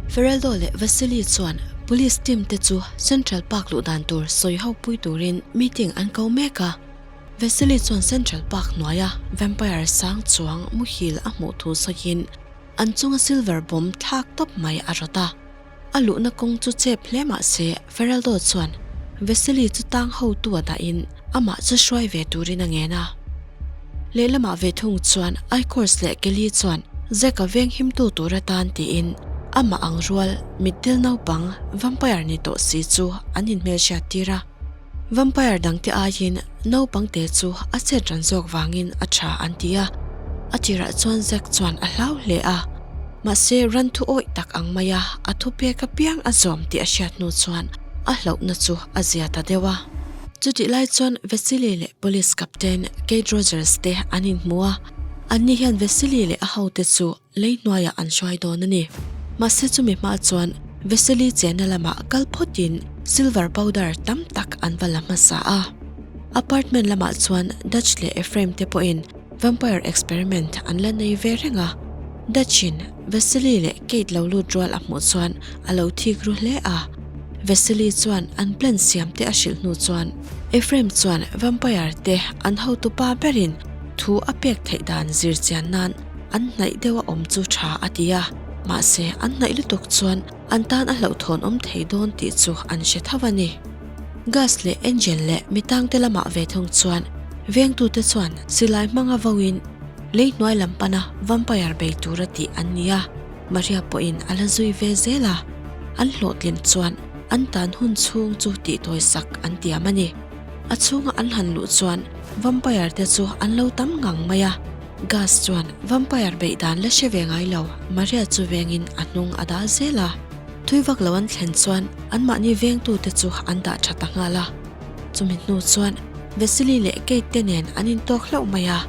Feraldo leh Vasily chuan Police team te chu Central Park luh dan tur sawi ho pui turin meeting an ko mek a. Vasily chuan Central Park hnuaia vampire sang chuang muhil a hmuh thu sawiin an chunga silver bomb thlak tawp mai a rawt a. A luhna kawng chu chep hle mah se Feraldo chuan Vasily chu tang hotu a dahin amah chu hruai ve turin a ngen a. Lehlamah ve thung chuan Ichors leh Kelly chuan Zack-a veng himtu tur atan tiin amah ang rual mitdil naupang vampire ni tawh si chu an inhmelhriat tir a. Vampire dangte aiin naupangte chu a chet ran zawk vangin a tha an ti a, a tirah chuan Zack chuan a hlau hle a, mahse ran thu awih tak ang maia a thupek apiang a zawm tih a hriat hnu chuan a hlauhna chu a zia ta deuh a. Chutih lai chuan Vasily leh Police Captain Kate Rogers te an inhmu a, anni hian Vasily leh a hote chu lei hnuaiah an hruai dawn a ni. Mahse chumi hma chuan Vesely chenna lamah kal phawtin silver powder tam tak an va la hmasa a. Apartment lamah chuan Dutch leh Ephraim te pawhin vampire experiment an la nei ve reng a. Dutch-in Vesely leh Kate lo lut rual a hmuh chuan a lo thik ru hle a. Vesely chuan an plan siam te a hrilh hnu chuan Ephraim chuan vampire te an hotupa berin thu a pek theih dan zir chian nan An hnaih deuh a awm chu tha a ti a, mahse an hnaih lutuk chuan an tan a hlauhthawn awm thei dawn tih chu an hre tho a ni. Gas leh Angel leh mitangte lamah ve thung chuan vengtute chuan silai hmanga voin lei hnuai lam pana vampire bei tura tih an ni a, Maria pawhin a la zui ve zel a, an hlawhtlin chuan an tan hun chhung chu tihtawisak an tiam a ni. A chhunga an han luh chuan vampire te chu an lo tam ngang mai a. Gus chuan vampire beih dan la hre ve ngai lo, Maria chu vengin a hnung a dal zel a. Thui vak lo an thlen chuan anmahni vengtute chu an dah tha ta nghal a. Chumi hnu chuan Vasily leh Kate te nen an intawk hlauh mai a.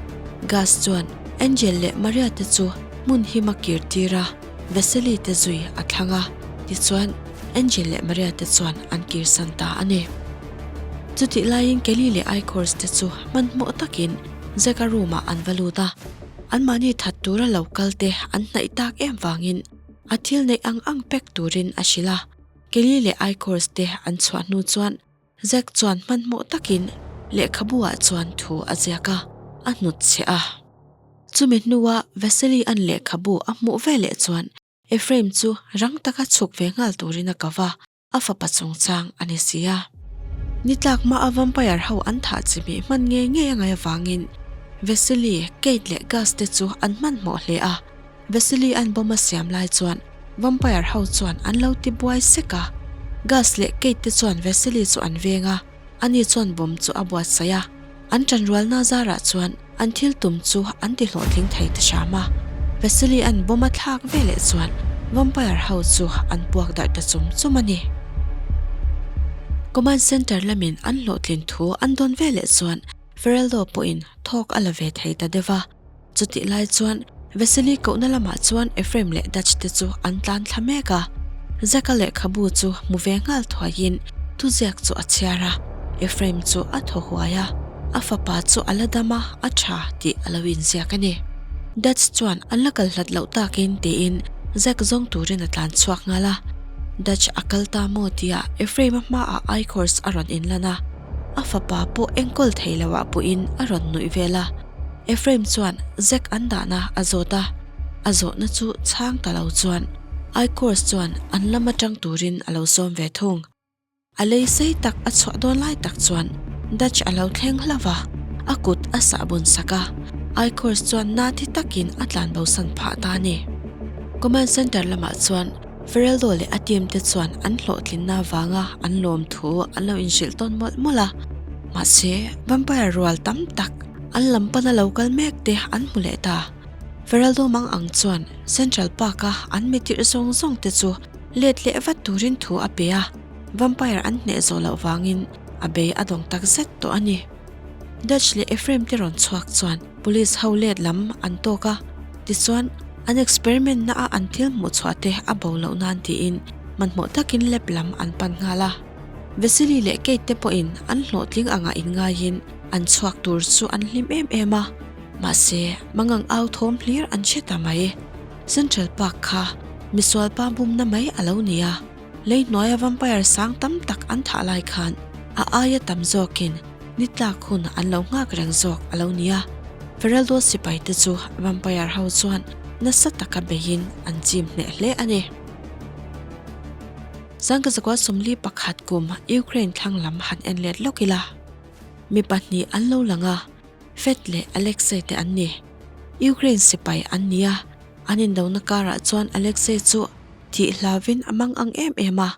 Gus chuan Angel leh Maria te chu hmun him a kir tir a, Vasily te zui a thlang a. Tichuan Angel leh Maria te chuan an kirsan ta a ni. Chutih laiin Kelly leh Ichors te chu hmanhmawh takin Zack-a room-ah an va lut a, anmahni that tura lo kal te an hnaih tak em vangin a thil neih ang ang pack turin a hrilh a. Kelly leh Ichors te an chhuah hnu chuan Zack chuan hmanhmawh takin lehkhabu-ah chuan thu a ziak a, a hnutchhiah a. Chumi hnua Vasily-a'n lehkhabu a hmuh veleh chuan Ephraim chu rang taka chhuk ve nghal turin a ko va. A fapa chungchang a ni si a. Ni tlak hma a vampire ho an thah chi mih hman ngei ngei a ngaih avangin Vasily, Kate leh Gus te chu an hmanhmawh hle a. Vasily an bomb a siam lai chuan vampire ho chuan an lo ti buai sek a. Gus leh Kate te chuan Vasily chu an veng a, ani chuan bomb chu a buatsaih a. An ṭanrualna zarah chuan an thil tum chu an ti hlawhtling thei ta hram a. Vasily an bomb a thlak veleh chuan vampire ho chu an puak darh ta chum chum a ni. Command Center lamin an hlawhtlin thu an dawn veleh chuan Fereldo pawhin thawk a la ve thei ta deuh a. Chutih lai chuan Vasily kohna lamah chuan Ephraim leh Dutch te chu an tlan thla mek a. Zack-a lehkhabu chu hmu ve nghal thuaiin thuziak chu a chhiar a, Ephraim chu a thaw huai a, a fapa chu a la dam a, a tha tih a lo inziak a ni. Dutch chuan an la kal hlat loh takin tiin Zack zawng turin a tlan chhuak nghal a. Dutch a kal ta maw tia Ephraim-a hmaah Ichors a rawn inlan a, a fapa pawh enkawl thei loah puhin a rawn nuih vel a. Ephraim chuan Zack an dahna a zawt a, a zawhna chu chhang ta lo chuan Ichors chuan an lam atang turin a lo sawm ve thung. A lei sei tak a chhuah dawn lai tak chuan Dutch a lo thleng hlauh a, a kut a sah bun sak a, Ichors chuan na thi takin a tlan bosan phah ta a ni. Command Center lamah chuan Fereldo leh a team te chuan an hlawhtlinna avanga an lawm thu an lo inhrilh tawn mawlh mawlh a, mahse vampire rual tam tak An lam pana lo kal mek te an hmu leh ta. Feraldo mang ang chuan Central Park a an mi tirh zawng zawng te chu let leh vat turin thu a pe a, vampire an hneh zawh loh vangin a bei a dawng tak zet tawh a ni. Dutch leh Ephraim te rawn chhuak chuan police ho let lam an tawk a, tichuan an experiment na a an thil hmuh chhuah te a bo loh nan tiin hmanhmawh takin lab lam an pan nghal a. Vasily leh Kate te pawhin an hlawhtling angah inngaiin An chhuak tur chu an hlim em em a, mahse mangang au thawm hlir an hre ta mai. Central Park kha Misualpa bumna mai a lo ni a, lei hnuaia vampire sang tam tak an thah lai khan a aia tam zawkin ni tlak hun an lo nghak reng zawk a lo ni a. Feraldo sipai te chu vampire ho chuan nasa taka beiin an chim hneh hle a ni. Sangkazakua 41 kum Ukraine thlang lam han en let lawk ila, mi pahnih an lo lang a, Fed leh Alexei te an ni. Ukraine sipai an ni a, an indona karah chuan Alexei chu thih hlavin a mang ang em em a,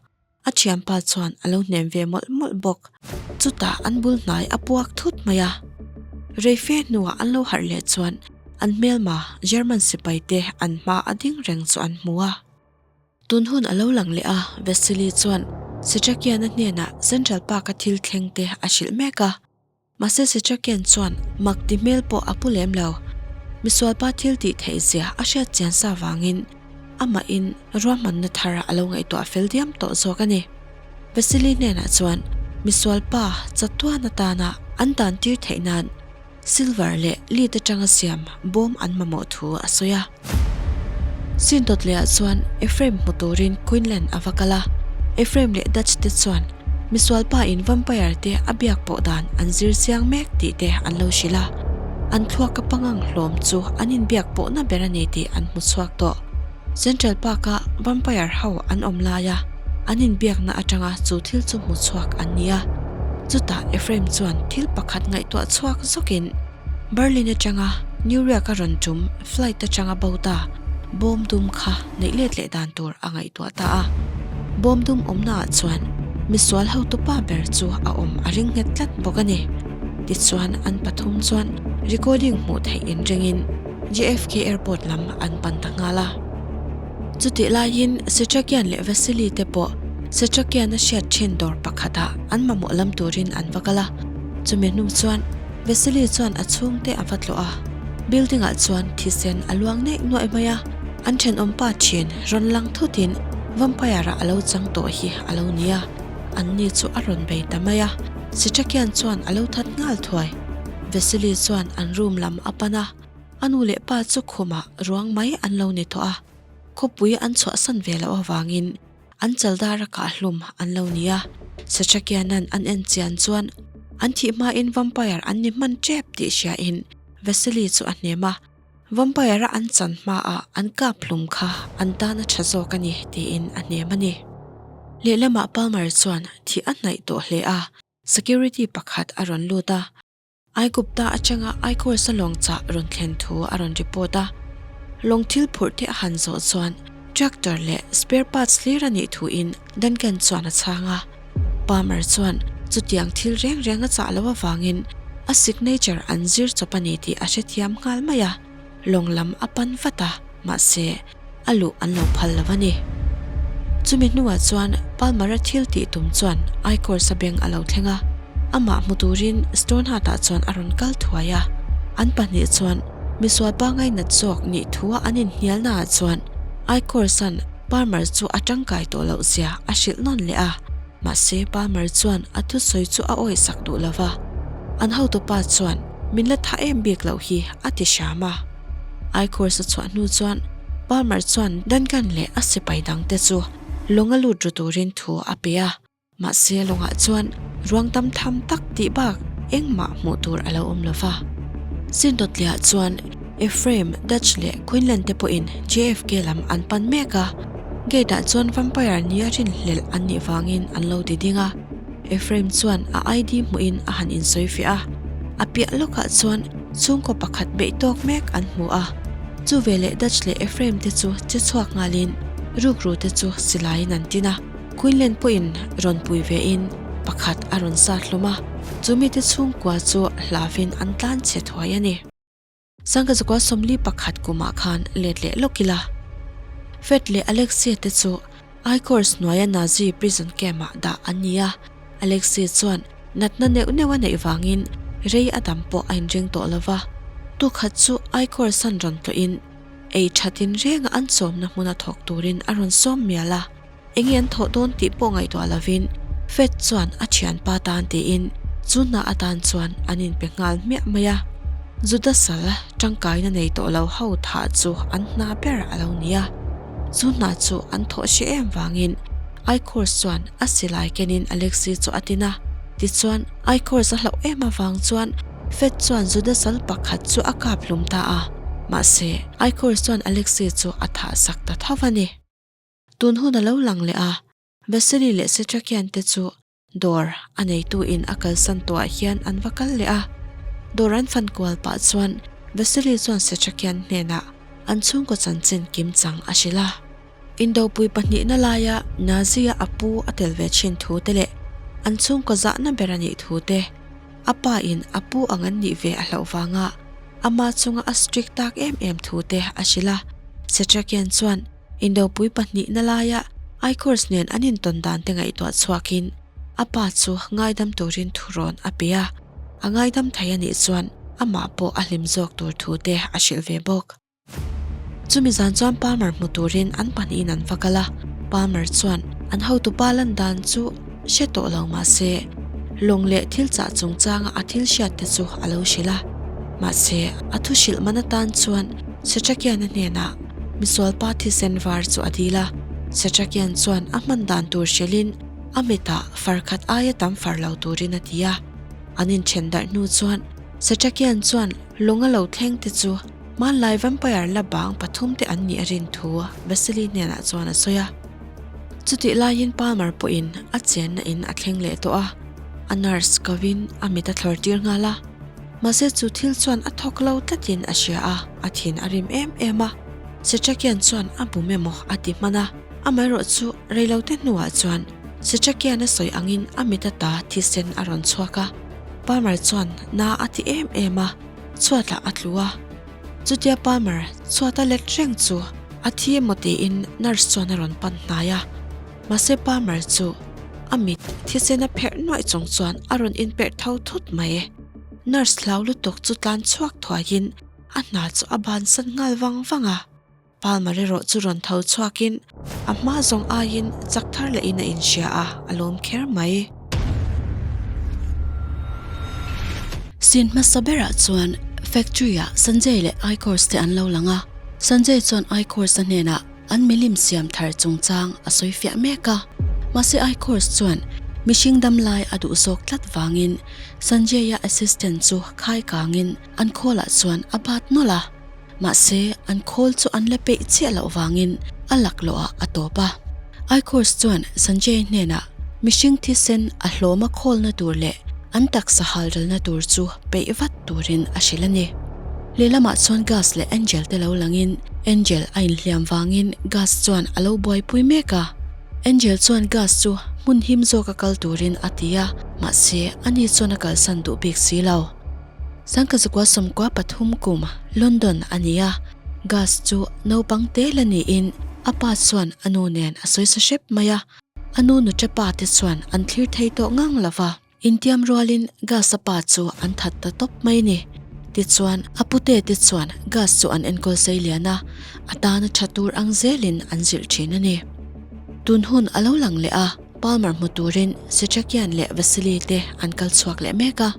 a thianpa chuan a lo hnem ve mawlh mawlh bawk. Chutah an bul hnai a puak thut mai a. Reife hnuah an lo harh leh chuan an hmelma German sipai te an hma a ding reng chu an hmu a. Tun hun a lo lang leh a, Vasily chuan Setrakian-a hnenah Central Park-a thil thleng te a hrilh mek a. Mahse Setrakian chuan mak ti hmel pawh a pu lem lo. Misualpa thil tih theih zia a hriat chian sa vangin amahin ruahmanna thar a lo ngaihtuah fel diam tawh zawk a ni. Vasily hnenah chuan misualpa chatuan atana an dan tir theih nan Silver leh lead atanga siam bawm an mamawh thu a sawi a. Sin dawt lehah chuan Ephraim hmu turin Quinlan a va kal a. Ephraim leh Dutch te chuan misual pa in vampire te a biak pawh dan an zir chiang mek tih te an lo hrilh a. An thluak a pangang hlawm chu an inbiak pawhna ber a ni tih an hmu chhuak tawh. Central Park a vampire ho an awm laia an inbiakna atanga chu thil chu hmu chhuak an ni a. Chutah Ephraim chuan thil pakhat ngaihtuah chhuak zawkin Berlin atanga New York a rawn tum flight atanga bo ta bawm dum kha neih let leh dan tur a ngaihtuah ta a. Bawm dum awmnaah chuan misual hotupa ber chu a awm a ring nghet tlat bawk a ni. Tichuan an pathum chuan recording hmuh theih inringin JFK Airport lam an pan ta nghal a. Chutih laiin Setrakian leh Vasily te pawh Setrakian a hriat thin dawr pakhatah an mamawh lam turin an va kal a. Chumi hnu chuan Vasily chuan a chhungte a va tlawh a. Building ah chuan thisen a luang neih nuaih mai a, an thenawmpa thin rawn lang thutin vampire ah a lo chang tawh hi a lo ni a, anni chu a rawn bei ta mai a. Setrakian chuan a lo that nghal thuai. Vasily chuan an room lam a pan a. A nu leh pa chu khumah ruang mai an lo ni tawh a, khawpui an chhuahsan ve loh avangin an chaldar a kahhlum an lo ni a. Satrakianan an en chian chuan an thih hmain vampire an ni hman tep tih hriain Vasily chu a hnem a, vampire a an chan hmaah an kap hlum kha an tan a tha zawk a ni tiin a hnem a ni. Lehlamah Palmer chuan thih a hnaih tawh hle a, security pakhat a rawn lut a. Aigupta atanga Aikawlsa lawng chah rawn thlen thu a rawn report a, lawng thil phurh te a han zawh chuan tractor leh spare parts hlir a nih thuin Duncan chuan a chhang a. Palmer chuan chutiang thil reng reng a chah loh avangin a signature an zir chawp a ni tih a hrethiam nghal mai a, lawng lam a pan vat a, mahse, a luh an lo phal lo a ni. Chumi hnuah chuan Palmer-a thil tih tum chuan Icors-a beng a lo thleng a, amah hmu turin Stoneheart-ah chuan a rawn kal thuai a. An pahnih chuan misual pangai nat zawk nih thua an inhnialnaah chuan Icors-a'n Palmer chu a tangkai tawh loh zia a hrilh nawn leh a. Mahse, Palmer chuan a thusawi chu a awihsak duh lo va, an hotupa chuan min la tha em bik loh hi a ti hram a. Aikhawrs a chhuah hnu chuan Palmer chuan Duncan leh a sipai dangte chu lawng a lut ru turin thu a pe a, mahse lawngah chuan ruang tam tham tak tih bak engmah hmuh tur a lo awm lo va. Sindawtliah chuan Ephraim, Dutch leh Quinlan te pawhin JFK lam an pan mek a. Gate ah chuan vampire nia rinhlelh an nih vangin an lo ti ding a, Ephraim chuan a ID hmuhin a han insawi fiah a, a piah lawkah chuan chhungkaw pakhat beih tawk mek an hmu a, chu veleh Dutch leh Ephraim te chu che chhuak nghalin rukru te chu silaiin an tin a, Quinlan pawhin rawn pui vein pakhat a rawn sat hlawm a, chu mite chhungkua chu hlavin an tlan chhe thuai a ni. Sangkazukua 41 kumah khan let leh lawk ila. Fred leh Alexei te chu Ichors hnuaia Nazi prison camp-ah dah an ni a. Alexei chuan natna neuh neuh a neih vangin rei a dam pawh a inring tawh lo va. Tukhat chu Ichors-an rawn tlawhin ei thatin renga an chawmna hmuna thawk turin a rawn sawm mial a. Enge an thawh dawn tih pawh ngaihtuah lovin Fed chuan a thianpa tan tiin chu hna atan chuan an inpe nghal hmiah mai a. Juda sal tangkaina nei tawh lo ho thah chu an hna ber a lo ni a. Chu hna chu an thawh hre em vangin Ichors chuan a silai kenin Alexei chu a tin a. Tichuan, Ichors a hlauh em avang chuan Fed chuan Juda sal pakhat chu a kap hlum ta a. Mahse, Ichors chuan Alexei chu a thah sak ta tho a ni. Tun hun a lo lang leh a, Vasily leh Setrakian te chu Dawr a neitu in a kalsan tawhah hian an va kal leh a, dawr an fan kual pah chuan Vasily chuan Setrakian hnenah an chhungkaw chanchin kim chang a hrilh a. Indopui pahnihna laia Nazi-a a pu a tel ve thin thu te leh an chhungkaw zahna ber a nih thu te, a pa in a pu ang an nih ve a hlauh vanga ama chunga a strict tak em em thu te a hrilh a. Setrakian chuan Indopui pahnihna laia Ichors nen an intawn dan te ngaihtuah chhuakin a pa chu ngaidam turin thurawn a pe a, a ngaidam thei a nih chuan amah pawh a hlim zawk tur thu te a hrilh ve bawk. Chumi zan chuan Palmer hmu turin an pahnihin an va kal a, Palmer chuan an hotupa lan dan chu hre tawh lo mahse lawng leh thil chah chungchanga a thil hriat te chu a lo hrilh a, mahse a thu hrilh man atan chuan Setrakiana hnenah Misualpa thisen var chu a dil a, Setrakian chuan a hman dan tur hrilhin a mitah far khat aia tam far lo turin a ti a. An inthen darh hnu chuan Setrakian chuan lawng a lo thleng te chu hmanlai vampire la bang pathum te an nih a rin thu Vasily hnenah chuan a sawi a. Chutih laiin Palmer pawhin a chenna in a thleng leh tawh a, a nurse kovin a mit a thlawr tir nghal a. Mahse chu thil chuan a thawk lo tlatin a hria a, a thin a rim em em a. Setrakian chuan a bum emaw a ti hman a, amaherawh chu reilote hnuah chuan Setrakian a sawi angin a mit ata thisen a rawn chhuak a. Palmer chuan na a ti em em a, chhuatah a tlu a. Chutia Palmer chhuata let reng chu a thi emaw tiin nurse chuan a rawn pan hnai a. Mahse Palmer chu a mit thisen a pherh nuaih chung chuan a rawn inperh tho thut mai. Nurse hlau lutuk chu tlan chhuak thuaiin a hna chu a bansan nghal vang vang a. Palmer erawh chu rawn tho chhuakin a hma zawng aiin chak thar lehin a inhria a, a lawm kher mai. Scene hmasa berah chuan factory-ah Sanjay leh Ichors te an lo lang a. Sanjay chuan Ichors-a hnenah An milim siam thar chungchang a sawi fiah mek a, mahse Ichors chuan mihring dam lai a duh zawk tlat vangin Sanjay-a assistant chu khai kangin an khawlah chuan a bat nawlh a, mahse an khawl chu an la peih chiah loh vangin a laklawh ah a tawp a. Ichors chuan Sanjay hnenah mihring thisen a hlawma khawlna tur leh an taksa halralna tur chu peih vat turin a hrilh a ni. Lehlamah chuan Gus leh Angel te lo langin Angel a inhliam vangin Gus chuan a lo buaipui mek a. Angel chuan Gus chu hmun him zawka kal turin a ti a, mahse ani chuan a kalsan duh bik si lo. Sangkazukua 13 kum London a ni a, Gus chu naupang te la niin a pa chuan a nu nen a sawisa hrep mai a, a nu nuṭapa te chuan an thlir thei tawh ngang lo va. Intiam rualin Gas-a pa chu an that ta tawp mai a ni. Tichuan, a pute te chuan Gas chu an enkawl sei lian a, a tana tha tur ang zelin an zilh thin a ni. Tun hun a lo lang leh a, Palmer hmu turin Setrakian leh Vasily te an kal chhuak leh mek a.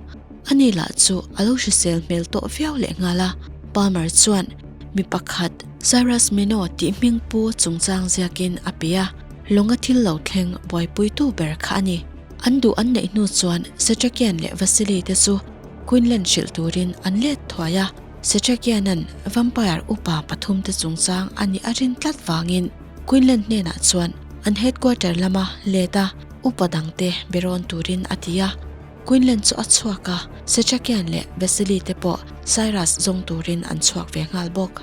Ani lah chu a lo hrisel hmel tawh viau leh nghal a, Palmer chuan mi pakhat Cyrus Mino tih hming pu chungchang ziakin a pe a, lawnga thil lo thleng buaipuitu ber kha a ni. An duh an neih hnu chuan Setrakian leh Vasily te chu Quinlan hrilh turin an let thuai a, Setrakianan vampire upa pathum te chungchang a nih a rin tlat vangin Quinlan hnenah chuan an headquarter lama let a upa dangte be rawn turin a ti a. Quinlan chu a chhuak a, Setrakian leh Vasily te pawh Cyrus zawng turin an chhuak ve nghal bawk.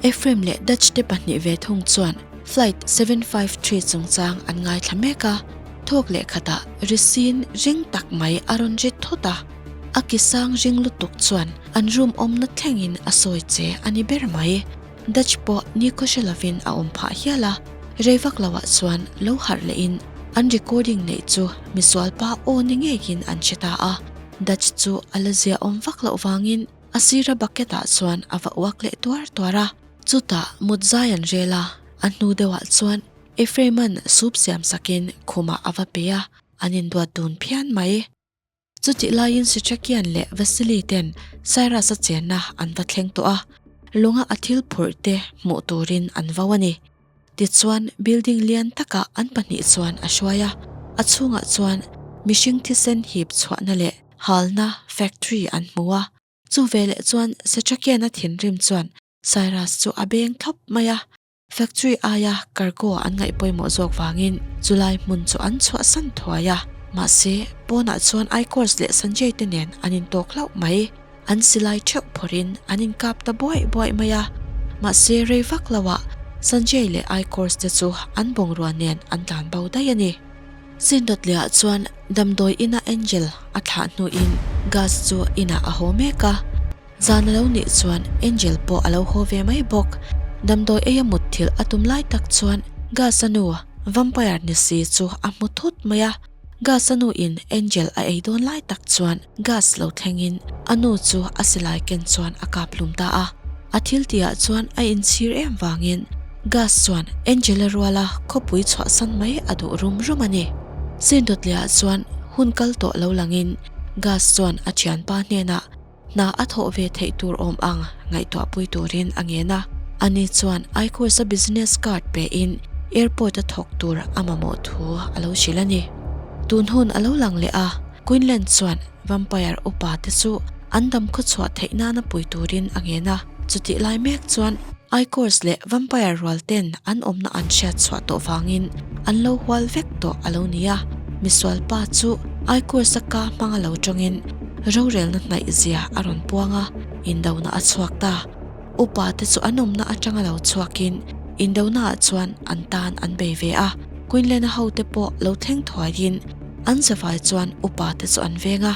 Ephraim leh Dutch te pahnih ve thung chuan Flight 753 chungchang an ngaithla mek a. Thawk leh khatah risin ring tak mai a rawn rit thawt a, a ki sang ring lutuk chuan an room awmna thlengin a sawi che a ni ber mai. Dutch pawh nikhaw hre lovin a awm phah hial a, rei vak loah chuan lo harh lehin an recording neih chu misualpa aw ni ngeiin an hre ta a, Dutch chu a la zia awm vak loh vangin a sira bucket ah chuan a va uak leh tuar tuar a, chutah mut zai an rel a, a hnu deuhah chuan Ephraim-a'n soup siam sakin khumah a va pe a, an induat dun phian mai. Chutih laiin Sitrakian leh Vasily ten Cyrus-a chenna an va thleng tawh a, lunga a thil phurh te hmuh turin an vo a ni. Tichuan building lian takah an pahnih chuan a hruai a, a chhungah chuan mihring thisen hip chhuahna leh halna factory an hmu a. Chu veleh chuan Setrakian-a thinrim chuan Cyrus chu a beng thlawp mai a, Factory aia cargo an ngaih pawimawh zawk vangin chulai hmun chu an chhuahsan thuai a, mahse pawnah chuan Aikors leh Sanjay te nen an intawk hlauh mai. An silai theuh phawrhin an inkap ta buaih buaih mai a, mahse rei vak loah Sanjay leh Aikors te chu an bungrua nen an tlan bo daih a ni. Sindawtliah chuan damdawi ina Angel a thlah hnuin Gus chu inah a haw mek a. Zan a lo nih chuan Angel pawh a lo haw ve mai bawk. Damdawi eia mut thilh a tum lai tak chuan Gus-a nu vampire ni si chu a hmu thut mai a. Gus-a nu in Angel a ei dawn lai tak chuan Gus lo thlengin a nu chu a silai ken chuan a kap hlum ta a. A thil tihah chuan a inchhir em vangin Gus chuan Angel-a ruala khawpui chhuahsan mai a duh rum rum a ni. Sindawtliah chuan hun kal tawh lo langin Gus chuan a thianpa hnenah Hna a thawh ve theih tur awm ang ngaihtuahpui turin a ngen a. Ani chuan Aikurs-a business card pein airport a thawk tur a mamawh thu a lo hrilh a ni. Tun hun a lo lang leh a, Quinlan chuan vampire upa te chu an dam khawchhuah theih nana pui turin a ngen a. Chutih lai mek chuan Aikurs leh vampire rual ten an awmna an hriat chhuah tawh vangin an lo hual vek tawh a lo ni a. Misual pa chu Aikurs-a ka hmanga lo tawngin Rorelna hnaih zia a rawn puang a, indona a chhuak ta. Upa te chu an awmna atanga lo chhuakin indonaah chuan an tan an bei ve a. Quinlan-a hote pawh lo thleng thuaiin an zavai chuan upa te chu an veng a.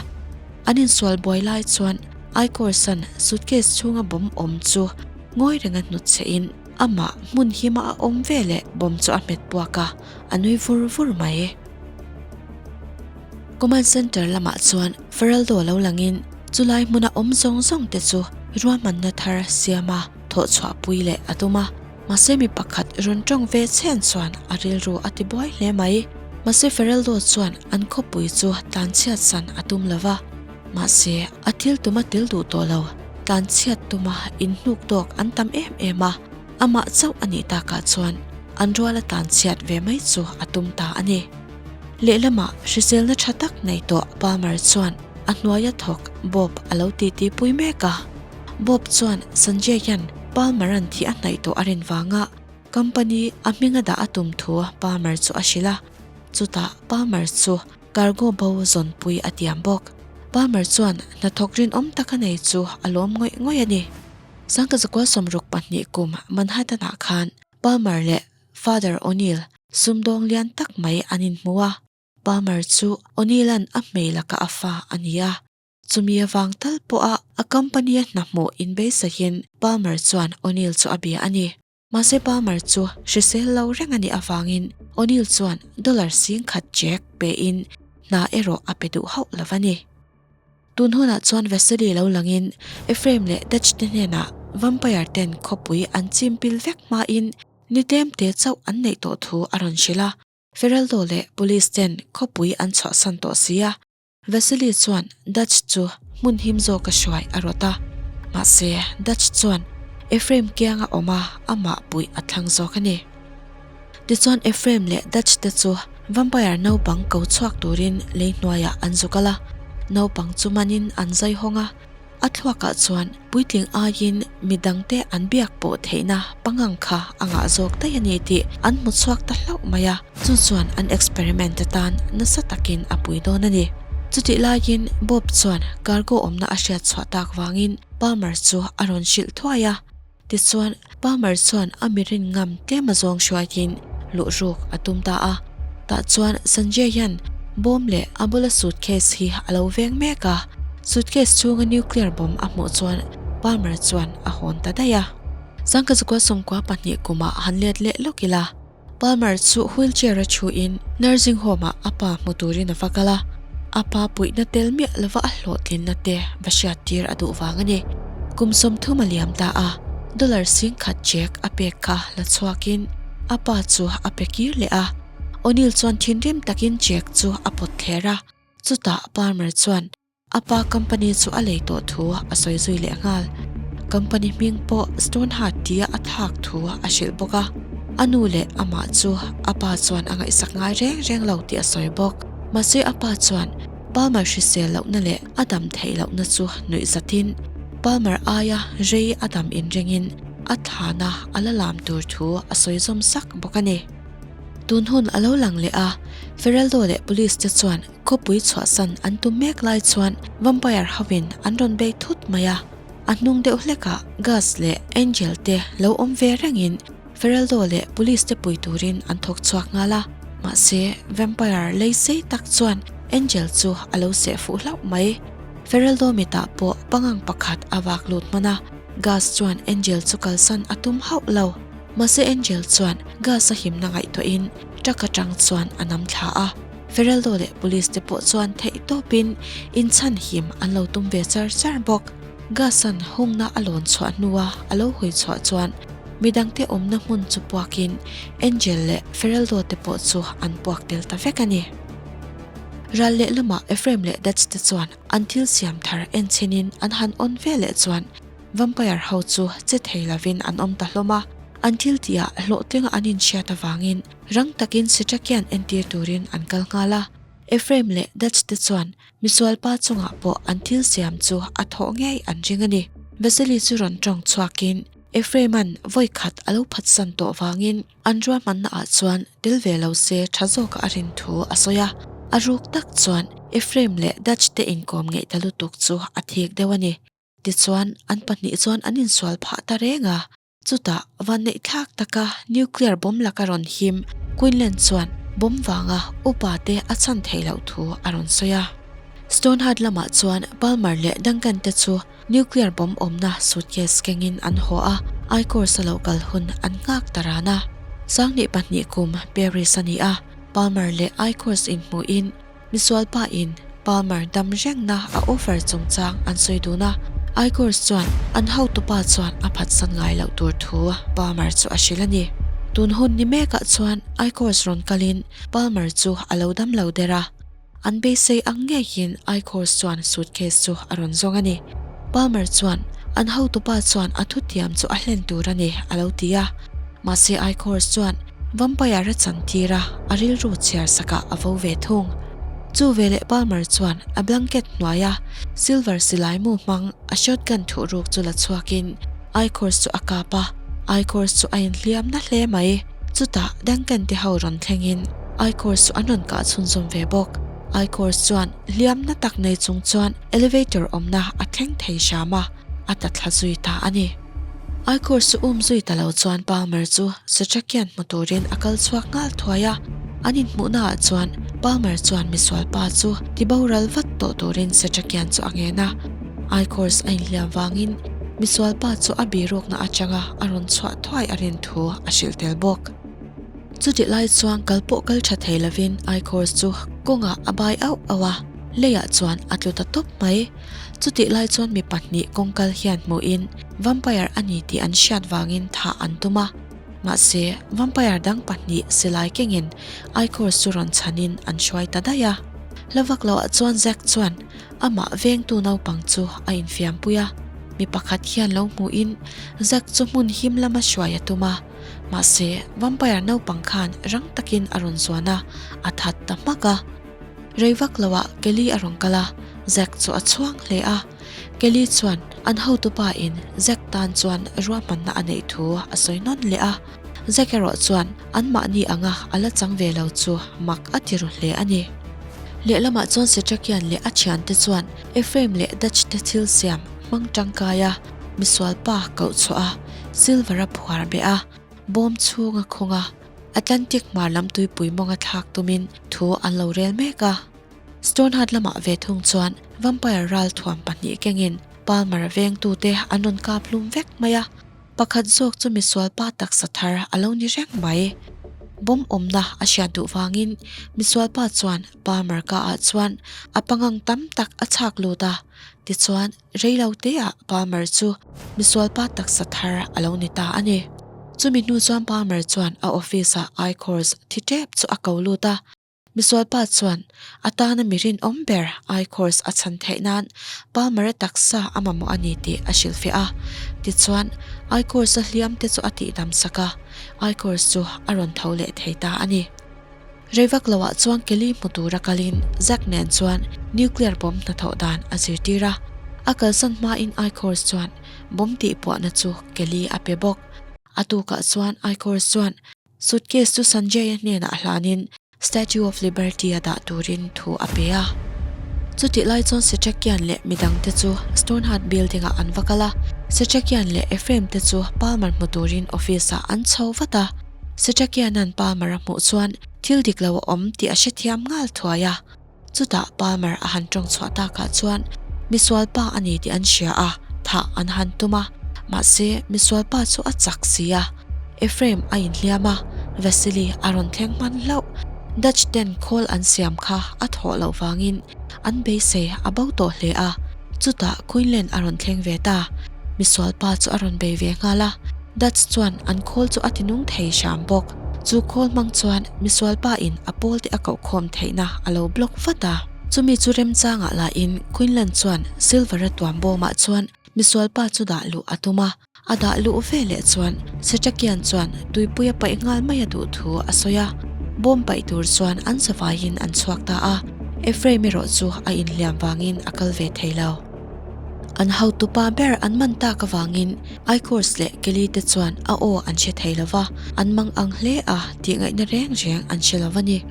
An insual buai lai chuan Aikorsan suitcase chhunga bomb awm chu ngawi renga hnutchhehin amah hmun hima a awm veleh bomb chu a hmet puak a, a nui vur vur mai. Command Center lamah chuan Feraldo lo langin chulai hmuna awm zawng zawng te chu ruahmanna thar siama thawhchhuahpui leh a tum a. Mahse mi pakhat rawn tawng ve chhen chuan a rilru a ti buai hle mai. Mahse Feraldo chuan an khawpui chu tlanchhiat san a tum lo va. Mahse a thil tuma tel duh tawh lo, tlanchhiat tuma inhnuk tawk an tam em em a. Amah chauh a nih takah chuan an ruala tlanchhiat ve mai chu a tum ta a ni. Lehlamah hriselna tha tak nei tawh Palmer chuan a hnuaia thawk Bob a lo titi pui mek a. Bob chuan Sanjay hian Palmer-a'n thih a hnaih tawh a rin vanga company a hminga dah a tum thu Palmer chu a hrilh a. Chutah Palmer chu cargo bo zawnpui a tiam bawk. Palmer chuan hnathawk rinawm taka nei chu a lawm ngawih ngawih a ni. Sangkazakua 62 kum Manhattan-ah khan Palmer leh Father O'Neill sumdawng lian tak mai an inhmu a, Palmer chu O'Neill-a'n a hmei lakah a fa a ni a. Chumi avang tal pawha a company-a hna hmuh inbeisahin Palmer chuan O'Neill chu a bia a ni. Mahse Palmer chu hrisel lo reng a nih avangin O'Neill chuan dollar 10,000 check pein hna erawh a pe duh hauh lo a ni. Tun hunah chuan Vasily lo langin Ephraim leh Dutch te hnenah vampire ten khawpui an chim pil vek hmain ni tlem te chauh an neih tawh thu a rawn hrilh a. Feraldo leh police ten khawpui an chhuahsan tawh si a, Vasily chuan Dutch chu hmun him zawka hruai a rawt a. Mahse, Dutch chuan Ephraim kianga awm a amah puih a thlang zawk a ni. Tichuan Ephraim leh Dutch te chu vampire naupang ko chhuak turin lei hnuaiah an zu kal a, naupang chu manin an zai hawng a, a thluakah chuan puitling aiin mi dangte an biak pawh theihna pangang kha a ngah zawk daih a ni tih an hmu chhuak ta hlauh mai a, chu chuan an experiment atan nasa takin a pui dawn a ni. Chutih laiin Bob chuan cargo awmna a hriat chhuah tak vangin Palmer chu a rawn hrilh thuai a. Tichuan, Palmer chuan a mirin ngam tlem a zawng hruaiin luhruk a tum ta a. Tah chuan Sanjay hian bawm leh a bula suitcase hi a lo veng mek a. Suitcase chhunga nuclear bomb a hmuh chuan Palmer chuan a hawn ta daih a. Sangkazukua 92 kumah han let leh lawk ila. Palmer chu wheelchair a thuin nursing home ah a pa hmu turin a va kal a, a pa puihna tel miah lova a hlawhtlinna te va hriat tir a duh vang a ni. Kum 30 a liam ta a, dollar 10,000 check a pek kha la chhuakin a pa chu a pe kir leh a. O'Neill chuan thinrim takin check chu a pawt thler a, chutah Palmer chuan A pa company chu a lei tawh thu a sawi zui leh nghal. Company hming pawh Stoneheart tia a thlak thu a hrilh bawk a. A nu leh amah chu a pa chuan a ngaihsak ngai reng reng lo tih a sawi bawk. Mahse a pa chuan Palmer hrisel lohna leh a dam theih lohna chu nuih zatin Palmer aia rei a dam inringin a thlana a la lam tur thu a sawi zawm sak bawk a ni. Tun hun a lo lang leh a, Feraldo leh Police te chuan khawpui chhuahsan an tum mek lai chuan Vampire hovin an rawn bei thut mai a. A hnung deuh hlekah Gus leh Angel te lo awm ve rengin Feraldo leh Police te pui turin an thawk chhuak nghal a. Mahse, Vampire lei sei tak chuan Angel chu a lo seh fuh hlauh mai. Feraldo mitah pawh pangang pakhat a vak lut hman a, Gus chuan Angel chu kalsan a tum hauh lo. Mahse Angel chuan Gus a himna ngaihtuahin truck atang chuan a nam thla a. Feraldo leh Police te pawh chuan theih tawpin inchhan him an lo tum ve char char bawk. Gus-a'n hungna a lawn chhuah hnua a lo hawi chhuah chuan midangte awmna hmun chu puakin Angel leh Feraldo te pawh chu an puak tel ta vek a ni. Ral lehlamah Ephraim leh Dutch te chuan an thil siam thar en chhinin an han on ve leh chuan Vampire ho chu che thei lovin an awm ta hlawm a, an thil tihah hlawhtlinga an inhriat avangin rang takin Sitrakian entir turin an kal nghal a. Ephraim leh Dutch te chuan misualpa chungah pawh an thil siam chu a thawh ngei an ring a ni. Vasily chu rawn tawng chhuakin Ephraim-a'n vawi khat a lo phatsan tawh vangin an ruahmanna ah chuan tel ve lo se tha zawka a rin thu a sawi a. A ruk tak chuan Ephraim leh Dutch te inkawm ngeih ta lutuk chu a thik deuh a ni. Tichuan, an pahnih chuan an insual phah ta reng a. Chutah, vanneih thlak taka nuclear bomb laka rawn him Quinlan chuan bomb vanga upa te a chhan theih loh thu a rawn sawi a. Stoneheart lamah chuan Palmer leh Duncan te chu nuclear bomb awmna suitcase kengin an haw a, I-Corps a lo kal hun an nghak ta ran a. 2002 kum Paris a ni a, Palmer leh I-Corps inhmuhin Misualpa in Palmer dam rengna a offer chungchang an sawi dun a, Igors chuan an hotupa chuan a phatsan ngai loh tur thu Palmer chu a hrilh a ni. Tun hun ni mekah chuan Igors rawn kalin Palmer chu a lo dam lo der a, an beisei ang ngeiin Igors chuan suitcase chu a rawn zawng a ni. Palmer chuan an hotupa chuan a thutiam chu a hlen tur a ni a lo ti a, mahse Igors chuan Vampire a chantir a, a rilru chhiar sakah a vo ve thung. Chu veleh Palmer chuan a blanket hnuaia silver silai mu hmang a shotgun thuhruk chu la chhuakin Ichors chu a kap a, Ichors chu a inhliam na hle mai. Chutah Duncan te ho rawn thlengin Ichors chu an rawn kah chhunzawm ve bawk. Ichors chuan hliam na tak nei chung chuan elevator awmna a thleng thei hram a, a ta thla zui ta a ni. Aikawr chu um zui ta lo chuan Palmer chu Satrakian hmu turin a kal chhuak nghal thuai a. An inhmuhna ah chuan Palmer chuan misual pa chu ti boral vat tawh turin Satrakian chu a ngen a. Aikawr a inhliam vangin misual pa chu a birukna atanga a rawn chhuah thuai a rin thu a hrilh tel bawk. Chutih lai chuan kal pawh kal tha thei lovin Aikawr chu kawngah a bai auh auh a, leiah chuan a tlu ta tawp mai. Chutih lai chuan mi pahnih kawngkal hian hmuhin vampire a ni tih an hriat vangin thah an tum a. Mahse, vampire dang pahnih silai kengin Ichors chu rawn chhanin an hruai ta daih a. Hla vak loah chuan Zack chuan amah vengtu naupang chu a infiampui a. Mi pakhat hian lo hmuhin Zack chu hmun him lama hruai a tum a. Mahse, vampire naupang khan rang takin a rawn zuan a, a that ta hmak a. Rei vak loah Kelly a rawn kal a, Zack chu a chhuang hle a. Kelly chuan an hotupa in Zack tan chuan ruahmanna a neih thu a sawi nawn leh a. Zack erawh chuan anmahni anga a la chang ve lo chu mak a ti ru hle a ni. Lehlamah chuan Setrakian leh a thiante chuan Ephraim leh Dutch te thil siam hmang tangkai a, misual pa koh chhuah a, silver a phuar beh a, bawm chhung a khung a. Atlantic hmar lam tuipui mawnga thlak tumin thu an lo rel mek a. Stoneheart lamah ve thung chuan Vampire ral thuam pahnih kengin Palmer vengtute an rawn kap hlum vek mai a, pakhat zawk chu misual pa taksa thar a lo ni reng mai. Bomb awmna a hriat duh vangin misual pa chuan Palmer ka ah chuan a pangang tam tak a chhak lut a, tichuan Reilo teah Palmer chu misualpa taksa thar a lo ni ta a ni. Chumi hnu chuan Palmer chuan a office-ah Ichors thi tep chu a ko lut a. Misualpa chuan a tana mi rinawm ber Ichors a chhan theih nan Palmer-a taksa a mamawh a ni tih a hrilhfiah a. Tichuan, Aikors-a hliam te chu a tihdam sak a, Aikors chu a rawn tho leh thei ta a ni. Rei vak loah chuan Kelly hmu tura kalin Zack nen chuan nuclear bomb hnathawh dan a zirtir a. A kalsan hmain Aikors chuan bomb tihpuahna chu Kelly a pe bawk. A tukah chuan Aikors chuan suitcase chu Sanjay-a hnenah hlanin Statue of Liberty a dah turin thu a pe a. Chutih lai chuan Setrakian leh midangte chu Stoneheart Building-ah an va kal a. Setrakian leh Ephraim te chu Palmer hmu turin office-ah an chho vat a. Setrakiana'n Palmer a hmuh chuan thil dik lo a awm tih a hrethiam nghal thuai a. Chutah Palmer a han tawng chhuah takah chuan misual pa a ni tih an hria a, thah an han tum a, mahse misual pa chu a chak si a. Ephraim a inhliam a, Vasily a rawn thleng hman hlauh. Dutch ten khawl an siam kha a thawh loh vangin an beisei a bo tawh hle a, chutah Quinlan a rawn thleng ve ta. Misual pa chu a rawn bei ve nghal a, Dutch chuan an khawl chu a tinung thei hram bawk. Chu khawl hmang chuan misual pa in a pawl te a koh khawm theihna a lo block vat a. Chumi chu remchangah lah in Quinlan chuan Silver a tuam bawmah chuan misual pa chu dah luh a tum a. A dah luh ve leh chuan Setrakian chuan tuipui a paih nghal mai a duh thu a sawi a. Bawm paih tur chuan an zavaiin an chhuak ta a. Ephraim erawh chu a inhliam vangin a kal ve thei lo. An hotupa ber an man tak avangin Aikors leh Kelly te chuan a aw an hre thei lo va, an mang ang hle a tih ngaihna reng reng an hre lo a ni.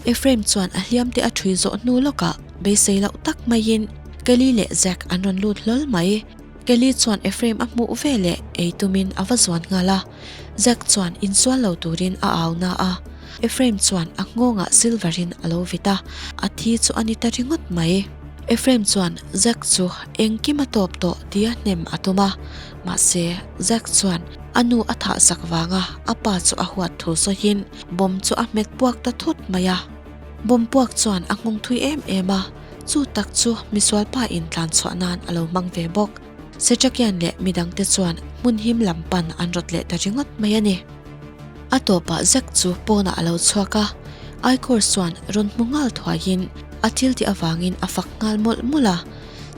Ephraim chuan a hliam te a ṭhui zawh hnu lawkah beisei loh tak maiin Kelly leh Zack an rawn lut hlawl mai. Kelly chuan Ephraim a hmuh ve leh ei tumin a va zuan nghal a, Zack chuan insual lo turin a au na a. Ephraim chuan a nghawngah silver in a lo vit a, a thi chu a ni ta ringawt mai. Ephraim chuan Zack chu engkim a tawp tawh tia hnem a tum a, mahse Zack chuan a nu a thah sak vanga a pa chu a huat thu sawiin bomb chu a hmet puak ta thut mai a. Bomb puak chuan a nghawng thui em em a, chu tak chu misual pa in tlan chhuah nan a lo hmang ve bawk. Setrakian leh midangte chuan hmun him lam pan an rawt leh ta ringawt mai a ni. A tawpah Zack chu pawnah a lo chhuak a, Aikor chuan rawn hmu nghal thuaiin a thil tih avangin a fak nghal mawlh mawlh a.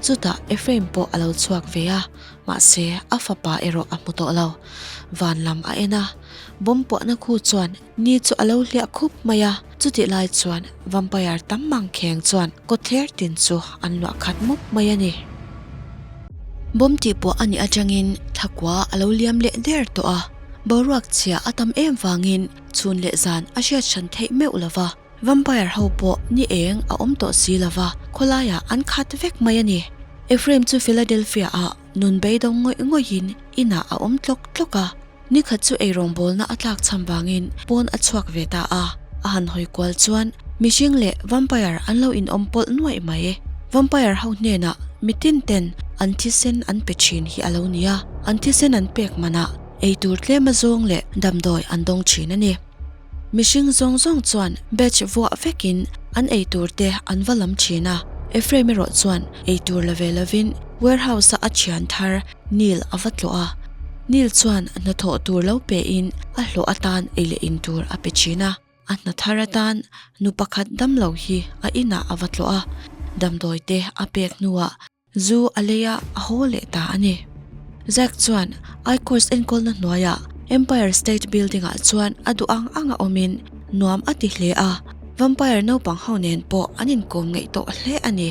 Chutah Ephraim pawh a lo chhuak ve a, mahse a fapa erawh a hmu tawh lo. Van lam a en a, bomb puahna khu chuan ni chu a lo hliah khup mai a, chutih lai chuan vampire tam mangkheng chuan kawtthler tin chu an luah khat mup mai a ni. Bomb tihpuah a nih atangin thakua a lo liam leh der tawh a, boruak chhia a tam em vangin chhun leh zan a hriat hran theih meuh lo va, vampire ho pawh ni eng a awm tawh si lo va, khawlaiah an khat vek mai a ni. Ephraim chu Philadelphia ah nun beidawng ngawih ngawihin inah a awm tlawk tlawk a. Nikhat chu eirawngbawlna a tlak cham vangin pawn a chhuak ve ta a, a han hawi kual chuan mihring leh vampire an lo inawm pawlh nuaih mai. Vampire ho hnenah mitin ten an thisen an pe thin hi a lo ni a, an thisen an pek manah eitur tlem a zawng leh damdawi an dawng thin a ni. Mihring zawng zawng chuan batch vuah vekin an eitur te an va lam thin a, Ephraim erawh chuan eitur la ve lovin warehouse-a a thian thar Neil a va tlawh a. Neil chuan hnathawh tur lo pein a hlawh atan ei leh in tur a pe thin a. A hna thar atan nu pakhat damlo hi a inah a va tlawh a, damdawi te a pek hnuah Zu a lei a, a haw leh ta a ni. Zack chuan I-Course enkawlna hnuaiah Empire State Building-ah chuan a duh ang ang a awmin nuam a ti hle a, vampire naupang ho nen pawh an inkawm ngeih tawh hle a ni.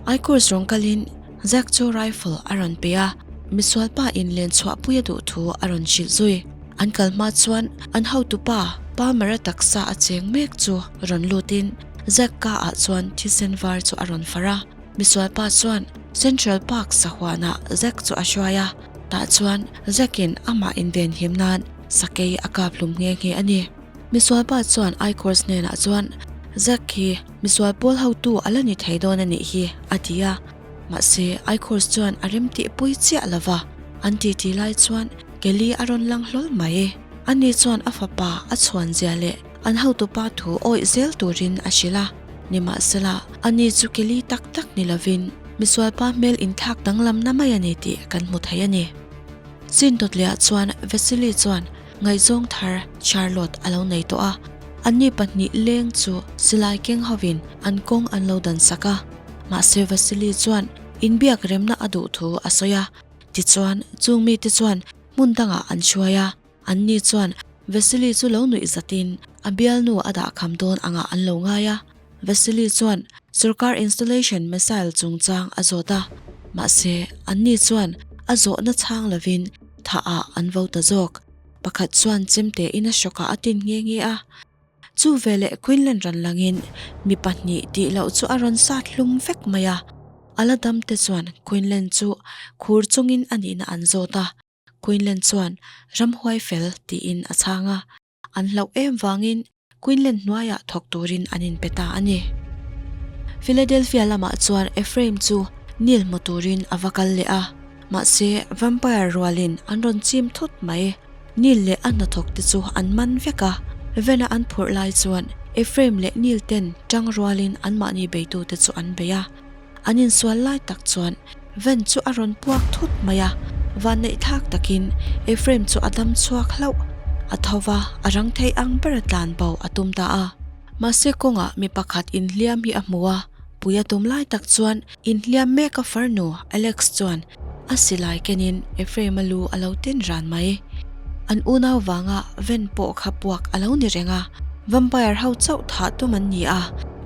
I-Course rawng kalin Zack chu rifle a rawn pe a, misual pa in len chhuahpui a duh thu a rawn hrilh zui. An kal hma chuan an hotupa Palmer-a taksa a cheng mek chu rawn lutin Zack ka ah chuan thisen var chu a rawn far a. Misual pa chuan Central Park sahuanah Zack chu a hruai a, tah chuan Zack-in amah invenhim nan sakei a kap hlum nghe nghe a ni. Misual pa chuan Ichors hnenah chuan Zack hi misual pawl hotu a la ni thei dawn a nih hi a ti a, mahse Ichors chuan a remtihpui chiah lo va, an titi lai chuan Kelly a rawn lang hlawl mai. Ani chuan a fapa a chhuan zia leh an hotupa thu awih zel turin a hrilh a. Nimahsela, ani chu Kelly tak tak ni lovin misualpa hmel inthlak danglamna mai a ni tih kan hmu thei a ni. Chin Dawtliah chuan Vasily chuan ngaihzawng thar Charlotte a lo nei tawh a, anni pahnih leng chu silai keng hovin an kawng an lo dan sak a. Mahse Vasily chuan inbiak remna a duh thu a sawi a. Tichuan, chung mite chuan hmun dangah an hruai a, anni chuan Vasily chu lo nuih zatin a bialnu a dah kham dawn angah an lo ngai a. Vasily chuan sorkar installation missile chungchang a zawt a, mahse anni chuan a zawhna chhang lovin thah ah an vo ta zawk. Pakhat chuan chemte in a hrawkah a tin nghe nghe a. Chu veleh Quinlan rawn langin mi pahnih tih loh chu a rawn sat hlum vek mai a. A la dam te chuan Quinlan chu khur chungin a nihna an zawt a. Quinlan chuan ramhuai fel tiin a chhang a. An hlauh em vangin Quinlan hnuaiah thawk turin an inpe ta a ni. Philadelphia lamah chuan Ephraim chu Neil hmu turin a va kal leh a. Mahse vampire rualin an rawn chim thut mai. Neil leh a hnathawk te chu an man vek a, Vena an phurh lai chuan Ephraim leh Neil ten tang rualin anmahni beitute chu an bei a. An insual lai tak chuan Ven chu a rawn puak thut mai a, vanneih thlak takin Ephraim chu a dam chhuak hlauh. A tho va, a rang thei ang bera tlan bo a tum ta a. Mahse kawngah mi pakhat inhliam hi a hmu a, pui a tum lai tak chuan Inhliam mek a farnu Alex chuan a silai kenin Ephraim-a lu a lo tin ran mai. An unau vanga ven pawh kha puak a lo ni reng a, vampire ho chauh thah tum an ni a,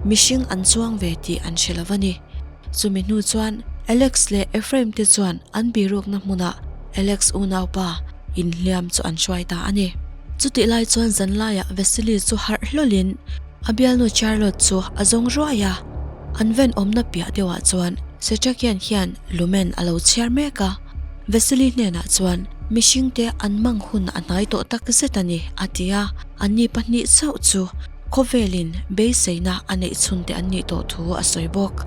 mihring an chuang ve tih an hre lo a ni. Chumi hnu chuan Alex leh Ephraim te chuan an birukna hmunah Alex unaupa inhliam chu an hruai ta a ni. Chutih lai chuan zanlaiah Vasily chu harh hlawlin A bialnu Charlotte chu a zawng ruai a, an ven awmna piah deuhah chuan Setrakian hian lumen a lo chhiar mek a. Vasily hnenah chuan mihringte an mang hun a hnai tawh tak zet a ni, a ti a. Anni pahnih chauh chu khawvelin beiseina a neih chhunte an nih tawh thu a sawi bawk.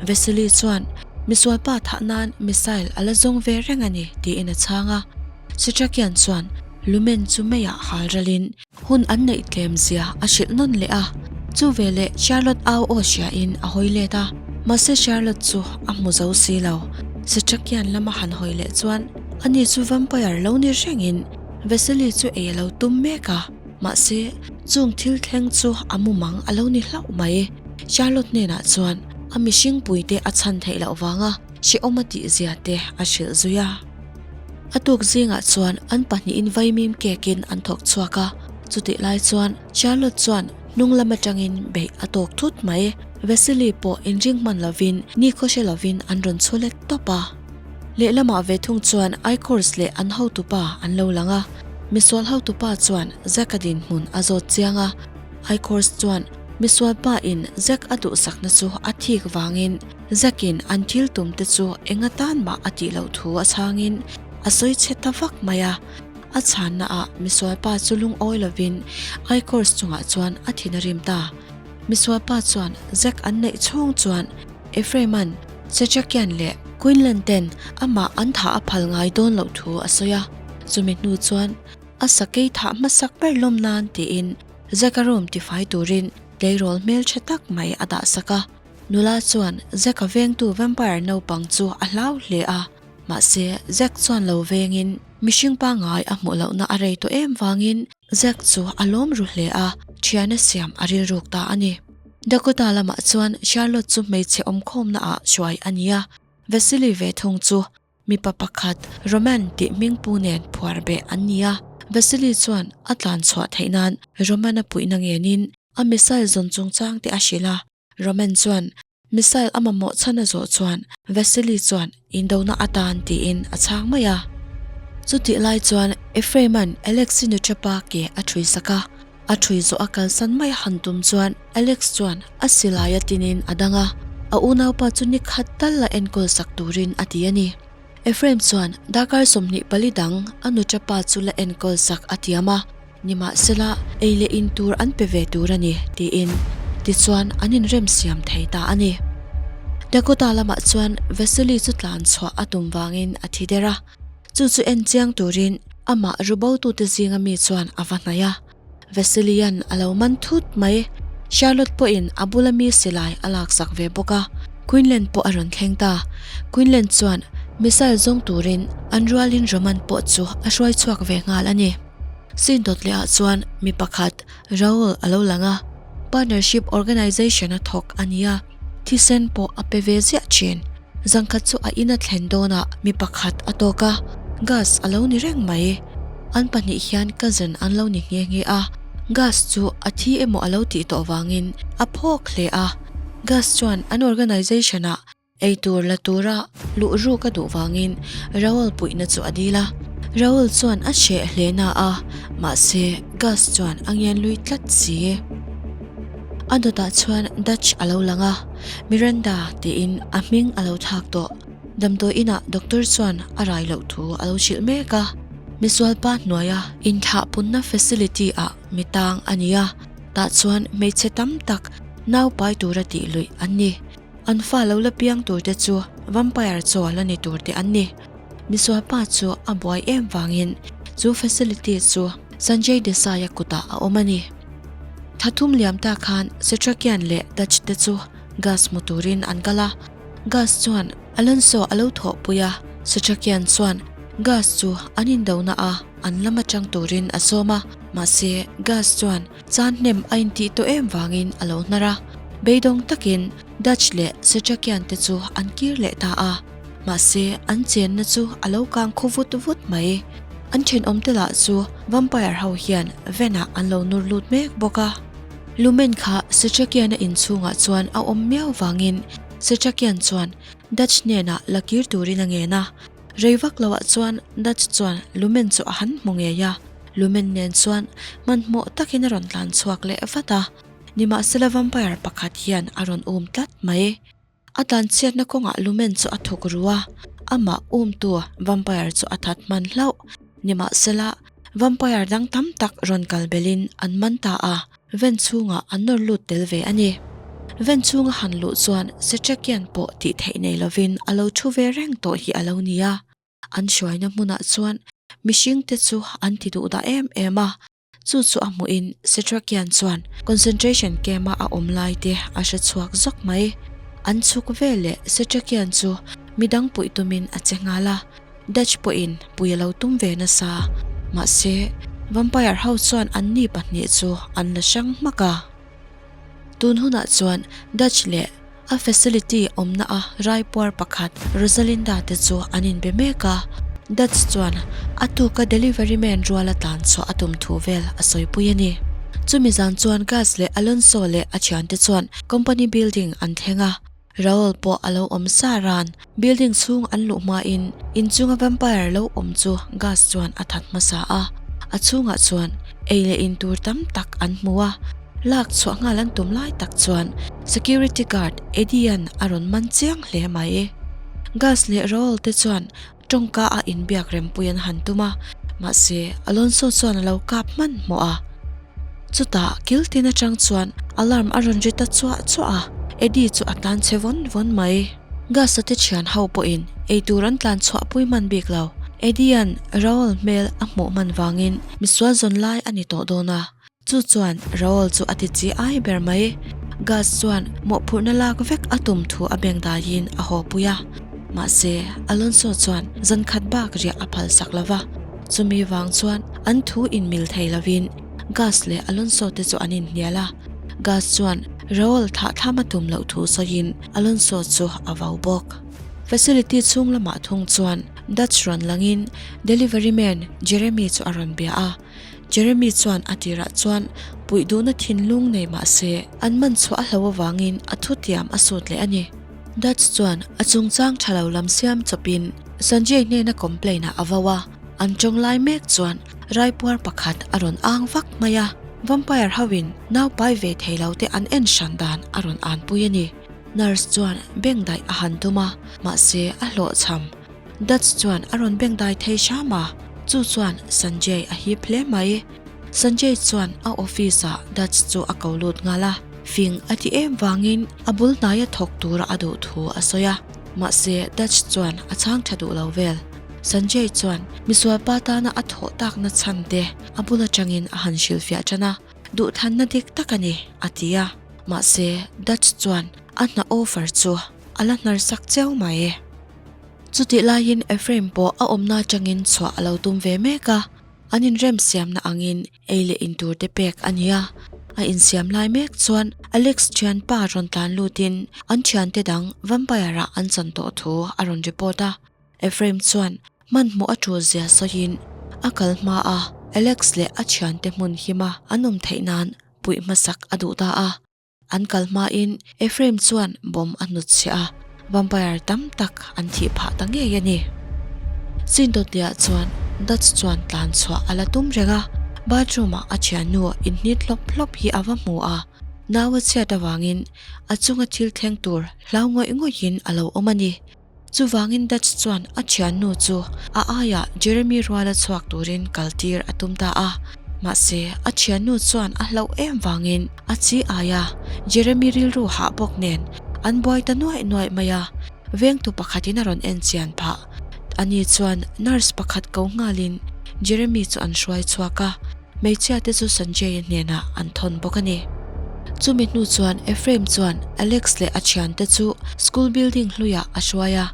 Vasily chuan misualpa thah nan missile a la zawng ve reng a ni tiin a chhang a. Setrakian chuan lumen chu meiah hal ralin Hun an neih tlem zia a hrilh nawn leh a, chu veleh Charlotte au aw hriain a hawi let a, mahse Charlotte chu a hmu zo si lo. Setrakian lama han hawi leh chuan ani chu vampire lo ni rengin Vasily chu ei a lo tum mek a, mahse chung thil thleng chu a mumang a lo ni hlauh mai. Charlotte hnenah chuan a mihring puite a chhan theih loh vanga hrehawm a tih zia te a hrilh zui a. A tuk zingah chuan an pahnihin vaimim kekin an thawk chhuak a, chutih lai chuan Charlotte chuan hnung lam atangin beih a tawk thut mai. Vasily pawh inring hman lovin nikhaw hre lovin an rawn chhu let tawp a. Lehlamah ve thung chuan Ichors leh an hotupa an lo lang a, misual hotupa chuan Zack-a dinhmun a zawt chiang a, Ichors chuan misualpa in Zack a duhsakna chu a thik vangin Zakin an thil tum te chu eng atan mah a tih loh thu a chhangin a sawi chhe ta vak mai a. A chhanna ah misualpa chu lungawi lovin Ichors chungah chuan a thin a rim ta. Misualpa chuan Zack an neih chhung chuan Ephraim-a'n Setrakian leh Quinlan ten amah an thah a phal ngai dawn loh thu a sawi a. Chumi hnu chuan a sakei thah hmasak ber lawm nan tiin Zack-a room tifai turin tleirawl hmeltha tak mai a dahsak a. Nula chuan Zack-a vengtu vampire naupang chu a hlau hle a, mahse Zack chuan lo vengin mihring pangngai a hmuh lohna a rei tawh em vangin Zack chu a lawm ru hle a, thiana siam a rilruk ta a ni. Dakota lamah chuan Charlotte chu hmeichhe awmkhawmna ah hruai a ni a, Vasily ve thung chu mipa pakhat Roman tih hmingpu nen phuar beh an ni a, Vasily chuan a tlan chhuah theih nan Roman-a puihna ngenin a missile zawn chungchang te a hrilh a. Roman chuan missile a mamawh chhan a zawh chuan Vasily chuan indona atan tiin a chhang mai a. Chutih lai chuan Ephraim-a'n Alex-i nuṭapa ke a ṭhui sak a, a ṭhui zawh a kalsan mai a han tum chuan Alex chuan a silai a tinin a dang a, a unaupa chu ni khat tal a enkawl sak turin a ti a ni. Ephraim chuan darkar 24 dang a nuṭapa chu la enkawl sak a tiam a. Nimahsela, ei leh in tur an pe ve tur a ni, tiin. Tichuan, an inremsiam thei ta a ni. Dakota lamah chuan Vasily chu tlan chhuah a tum vangin a thi der a. Chu chu en chiang turin amah rubotute zinga mi chuan a va hnaih a. Vasily-a'n a lo man thut mai. Charlotte pawhin a bula mi silai a laksak ve bawk a. Quinlan pawh a rawn thleng ta. Quinlan chuan missile zawng turin an rualin Roman pawh chu a hruai chhuak ve nghal a ni. Scene dawt leh ah chuan mi pakhat Raul a lo lang a, partnership organization a thawk a nia, thisen pawh a pe ve ziah thin. Zangkhat chu a ina thlen dawnah mi pakhat a tawk a, Gus a lo ni reng mai. An pahnih hian cousin an lo ni nghe nghe a, Gus chu a thi emaw a lo tih tawh vangin a phawk hle a. Gus chuan an organization ah Eitur la tura luh ruk a duh vangin Raul puihna chu a dil a. Raul chuan a hreh hle na a, mahse Gus chuan a ngen lui tlat si. A dawtah chuan Dutch a lo lang a, Miranda tiin a hming a lo thlak tawh. Damdawi inah doctor chuan a rai loh thu a lo hrilh mek a. Misualpa hnuaia inthahpunna facility ah mi tang a ni a, tah chuan hmeichhe tam tak nau pai tura tih luih an ni. An fa lo la piang tur te chu vampire chaw la ni tur te an ni. Misual pa chu a buai em vangin chu facility chu Sanjay Desai-a kutah a awm a ni. Thathum liam ta khan Setrakian leh Dutch te chu gas hmu turin an kal a. Gas chuan Alonso a lo thawhpui a, Setrakian chuan gas chu an indona a an lam atang turin a sawm a, mahse gas chuan Chan hnem a intih tawh em vangin a lo hnar a, beidawng takin Dutch leh Setrakian te chu an kir leh ta a, mahse an chenna chu a lo kang khaw vut vut mai. An thenawmte lah chu vampire ho hian van ah an lo nur lut mek bawk a. Lumen kha Setrakian-a inchhungah chuan a awm miau vangin Setrakian chuan Dutch hnenah la kir turin a ngen a, Rei vak loah chuan Dutch chuan Lumen chu a han hmu ngei a, Lumen nen chuan hmanhmawh takin a rawn tlan chhuak leh vat a, nimahsela vampire pakhat hian a rawn um tlat mai. A tlan chhiatna kawngah Lumen chu a thawk ru a, amah umtu vampire chu a that hman hlauh. Nimahsela vampire dang tam tak rawn kal belhin an man ta a. Van chhungah an nawr lut tel ve a ni. Van chhunga han luh chuan Setrakian pawh tih theih nei lovin a lo thu ve reng tawh hi a lo ni a. An hruaina hmunah chuan mihringte chu an ti duh dah em em a. Chu chu a hmuhin Setrakian chuan concentration camp-a a awm lai te a hre chhuak zawk mai. An chhuk veleh Setrakian chu midang puih tumin a che nghal a. Dutch pawhin pui a lo tum ve nasa. Mahse, vampire ho chuan anni pahnih chu an la hrang hmak a. Tun hunah chuan Dutch leh a facility awmna a raipuar pakhat Rosalinda te chu an inbe mek a. Dutch chuan a tuka delivery man ruala tlan chhuah a tum thu vel a sawipui a ni. Chumi zan chuan Gus leh Alonso leh a thiante chuan company building an thleng a. Raul pawh a lo awm sa ran. Building chhung an luh hmain inchunga vampire lo awm chu Gus chuan a that hmasa a. A chhungah chuan ei leh in tur tam tak an hmu a. Lak chhuah nghal an tum lai tak chuan security guard Eddie-a'n a rawn man chiang hle mai. Gus leh Raul te chuan tawngka a inbiak rempui an han tum a, mahse Alonso chuan a lo kap hmanhmawh a. Chutah kil tin atang chuan alarm a rawn ri ta chuah chuah a, Eddie chu a tlan chhe vawn vawn mai. Gus-a te thian ho pawhin eitur an tlan chhuah pui hman bik lo. Eddie-a'n Raul hmel a hmuh hman vangin misual zawn lai a ni tawh dawn a, chu chuan Raul chu a ti chi ai ber mai. Gus chuan mawhphurhna lak vek a tum thu a beng daiin a haw pui a, mahse Alonso chuan zan khat bak riah a phalsak lo va. Chumi vang chuan an thu inmil thei lovin Gus leh Alonso te chu an inhnial a, Gus chuan Raul thah thlam a tum loh thu sawiin Alonso chu a vau bawk. Facility chhung lamah thung chuan Dutch rawn langin delivery man Jeremy chu a rawn bia a, Jeremy chuan a tirah chuan puih duhna thinlung nei mah se an man chhuah a hlo avangin a thutiam a sut leh a ni. Dutch chuan a chungchang tha lo lam siam chawpin Sanjay hnena complain ah a vo a, an tawng lai mek chuan raipuar pakhat a rawn ang vak mai a, vampire ho in nau pai ve thei lo te an en hran dan a rawn an pui a ni. Nurse chuan beng daih a han tum a, mahse a hlawhchham. Dutch chuan a rawn beng dai thei hram a, chu chuan Sanjay a hip hle mai. Sanjay chuan a office ah Dutch chu a ko lut nghal a, fing a ti em vangin a bul hnaia thawk tura a duh thu a sawi a, mahse Dutch chuan a chhang tha duh lo vel. Sanjay chuan misual pa tana a thawh takna chhan te a bul atangin a han hrilhfiah tan a, duhthlanna dik tak a ni, a ti a. Mahse Dutch chuan a hna offer chu a la hnar sak cheu mai. Chutih laiin Ephraim pawh a awmna atangin chhuah a lo tum ve mek a. An inremsiamna angin ei leh in tur te pek a ni a. a insiam lai mek chuan Alex thianpa rawn tlan lutin an thiante dang vampire ah an chan tawh thu a rawn report a. Ephraim chuan hmanhmawh a tul zia sawiin a kal hma a Alex leh a thiante hmun hima an awm theih nan puih hmasak a duh ta a. An kal hmain Ephraim chuan bomb a hnutchhiah a, vampire tam tak an thih phah ta ngei a ni. Chindawtliah chuan Dutch chuan tlan chhuah a la tum reng a, bathroom ah a thiannu inhnit hlawp hlawp hi a va hmu a, nau a chhiat avangin a chunga thil thleng tur hlau ngawih ngawihin a lo awm a ni. Chuvangin Dutch chuan a thiannu chu a aiah Jeremy ruala chhuak turin kaltir a tum ta a. Mahse, a thiannu chuan a hlauh em vangin a chi aia Jeremy rilru hah bawk nen an buai ta nuaih nuaih mai a. Vengtu pakhatin a rawn en chian phah. Ani chuan nurse pakhat ko nghalin Jeremy chu an hruai chhuak a. Hmeichhia te chu Sanjay-a hnenah an thawn bawk a ni. Chumi hnu chuan Ephraim chuan Alex leh a thiante chu school building hluiah a hruai a,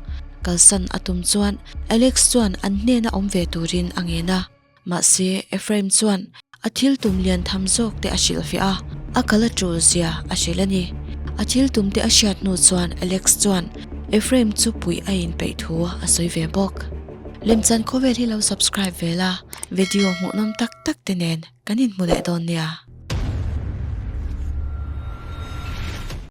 kalsan a tum chuan Alex chuan an hnena awm ve turin a ngen a. Mahse, Ephraim chuan a thil tum lian tham zawk te a hrilhfiah a, a kal a tul zia a hrilh a ni. A thil tum te a hriat hnu chuan Alex chuan Ephraim chu puih a inpeih thu a sawi ve bawk. Lemchan khawvel hi lo subscribe ve la. Video hmuhnawm tak tak te nen kan inhmu leh dawn nia.